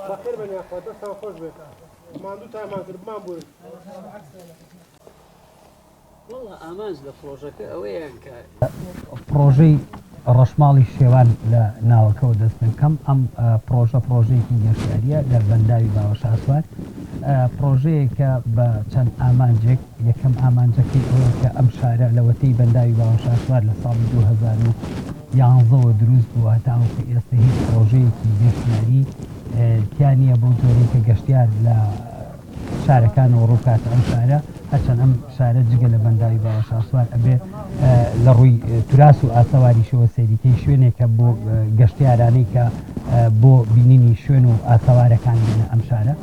بەخێر بێن یاخوا دەستان خۆش بێت ماندووتانمان کرد بمانبورن. وەڵا ئامانج لە پڕۆژەکە ئەوەیە کە. پڕۆژەی ڕەشماڵی شێوان لە ناوەکەوە دەست پێ بکەم، ئەم پڕۆژە پڕۆژەیەکی گەشتیارییە لە بەنداوی باوەشاسوار، پڕۆژەیەکە بە چەند ئامانجێک، یەکەم ئامانجەکەی ئەوەیە کە ئەم شارە لەوەتەی بەنداوی باوەشاسوار لە ساڵی 2011 وە دروست بووە هەتاوەکو ئێستا هیچ پڕۆژەیەکی گەشتیاری تیا نییە بەو جۆرەی کە گەشتیار لە شارەکانەوە ڕووبکاتە ئەم شارە، هەرچەند ئەم شارە جگە لە بەنداوی باوەشاسوار ئەبێ لە ڕووی توراس و ئاسەواریشەوە سەیریکەی شوێنێکە بۆ گەشتیارانەی کە بۆ بینینی شوێن و ئاسەوارەکان دێنە ئەم شارە.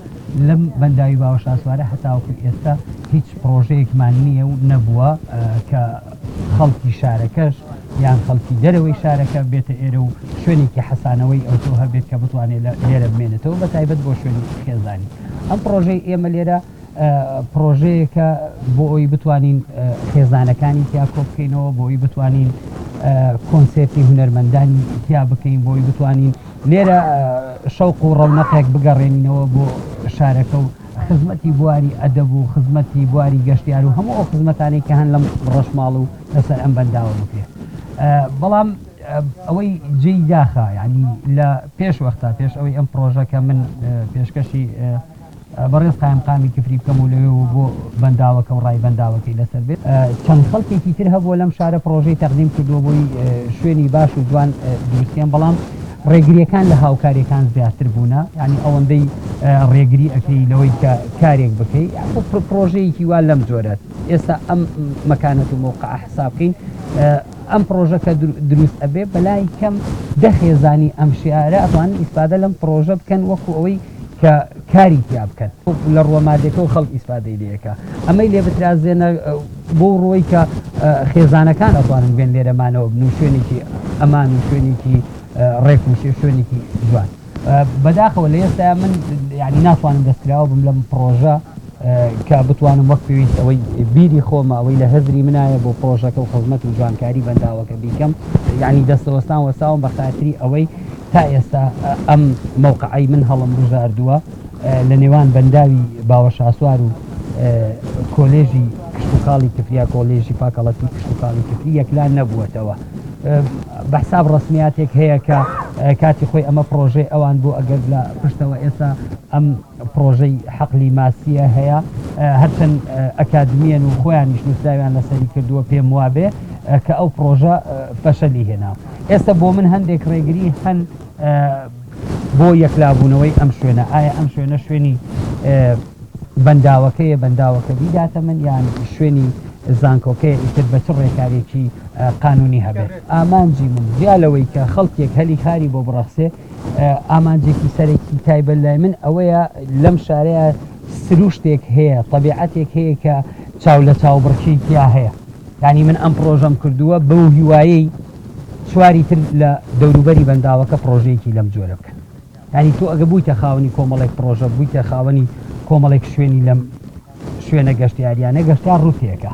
لەم بەنداوی باوەشاسوارە هەتاوەکو ئێستا هیچ پڕۆژەیەکمان نییە و نەبووە کە خەڵکی شارەکەش یان خەڵکی دەرەوەی شارەکە بێتە ئێرە و شوێنێکی حەسانەوەی ئەوتۆ هەبێت کە بتوانێت لێرە بمێنێتەوە بە تایبەت بۆ شوێنی خێزانی. ئەم پڕۆژەی ئێمە لێرە پڕۆژەیەکە بۆ ئەوی بتوانین خێزانەکانی تیا کۆ بکەینەوە، بۆ ئەوی بتوانین کۆنسێرتی هونەرمەندانی تیا بکەین، بۆ ئەوی بتوانین لێرە شەوق و ڕەونەقێک بگەڕێنینەوە بۆ شارەکە و خزمەتی بواری ئەدەب و خزمەتی بواری گەشتیار و هەموو ئەو خزمەتانەی کە هەن لەم ڕەشماڵ و لەسەر ئەم بەنداوە بکرێت. بەڵام ئەوەی جێی داخە یانی لە پێش وەختا پێش ئەوەی ئەم پڕۆژە کە من پێشکەشی بەڕێز قایمقامی کفری بکەم و لەوێوە بۆ بەنداوەکە و ڕای بەنداوەکەی لەسەر بێت چەند خەڵکێکی تر هەبووە لەم شارە پڕۆژەی تەقدیم کردووە بۆی شوێنی باش و جوان دروستیان بەڵام ڕێگریەکان لە هاوکاریەکان زیاتر بوونە یعنی ئەوەندەی ڕێگری ئەکەی لەوەی کە کارێک بکەی پڕۆژەیەکی وا لەم جۆرە ئێستا ئەم مەکانەت و مەوقعە حساب بکەین ئەم پڕۆژە کە دروست ئەبێ بەلای کەم دە خێزانی ئەم شارە ئەتوانن ئیسفادە لەم پڕۆژە بکەن وەکو ئەوەی کە کاری تیا بکەن لە ڕووە مادەکەەوە خەڵک ئیسفادەی لێکە ئەمەی لێ بترازێنە بۆ ڕۆی کە خێزانەکان ئەتوانن بێن لێرەمانەوە بن و شوێنێکی ئەمان و شوێنێکی ڕێک و شوێنێکی جوان. بەداخەوە لە ئێستا من یعنی ناتوانم دەستکراوە بم لەم پڕۆژە کە بتوانم وەک پێویست ئەوەی بیری خۆمە ئەوەی لە هزری منایە بۆ پڕۆژەکە و خزمەت و جوانکاری بەنداوەکە بیکەم یعنی دەستەوەستان وەستاوم بە خاتری ئەوەی تا ئێستا ئەم مەوقعەی من هەڵم بژاردووە لە نێوان بەنداوی باوەشاسوار و کۆلێژی کشتوکاڵی کفریا کۆلێژی فاکەڵەتی کشتوکاڵی کفری یەکلا نەبووەتەوە. بە حساب ڕەسمیاتێک هەیە کە کاتی خۆی ئەمە پڕۆژەی ئەوان بوو ئەگەر لە پشتەوە ئێستا ئەم پڕۆژەی حەقلی ماسیە هەیە هەرچەند ئەکادمیەن و خۆیانیش نووسراویان لەسەری کردووە پێم وابێ کە ئەو پڕۆژە فەشەلی هێنا ئێستا بۆ من هەندێک ڕێگری هەن بۆ یەکلابوونەوەی ئەم شوێنە ئایا ئەم شوێنە شوێنی بەنداوەکەیە بەنداوەکە بیداتە من یان شوێنی زانکۆکەیە ئیتر بە چ ڕێکارێکی قانونی هەبێت. ئامانجی من جیا لەوەی کە خەڵکێک هەلی کاری بۆ بڕەخسێ، ئامانجێکی سەرەکی تایبەت لای من ئەوەیە لەم شارەیا سروشتێک هەیە، تەبیعەتێک هەیە کە چاو لە چاوبڕکێی تیا هەیە. یانی من ئەم پڕۆژەم کردووە بەو هیوایەی چواری تر لە دەوروبەری بەنداوەکە پڕۆژەیەکی لەم جۆرە بکەن. یانی تۆ ئەگە بوویتە خاوەنی کۆمەڵێک پڕۆژە، بوویتە خاوەنی کۆمەڵێک شوێنی لەم شوێنە گەشتیارییانە، گەشتیار ڕووت تێکا.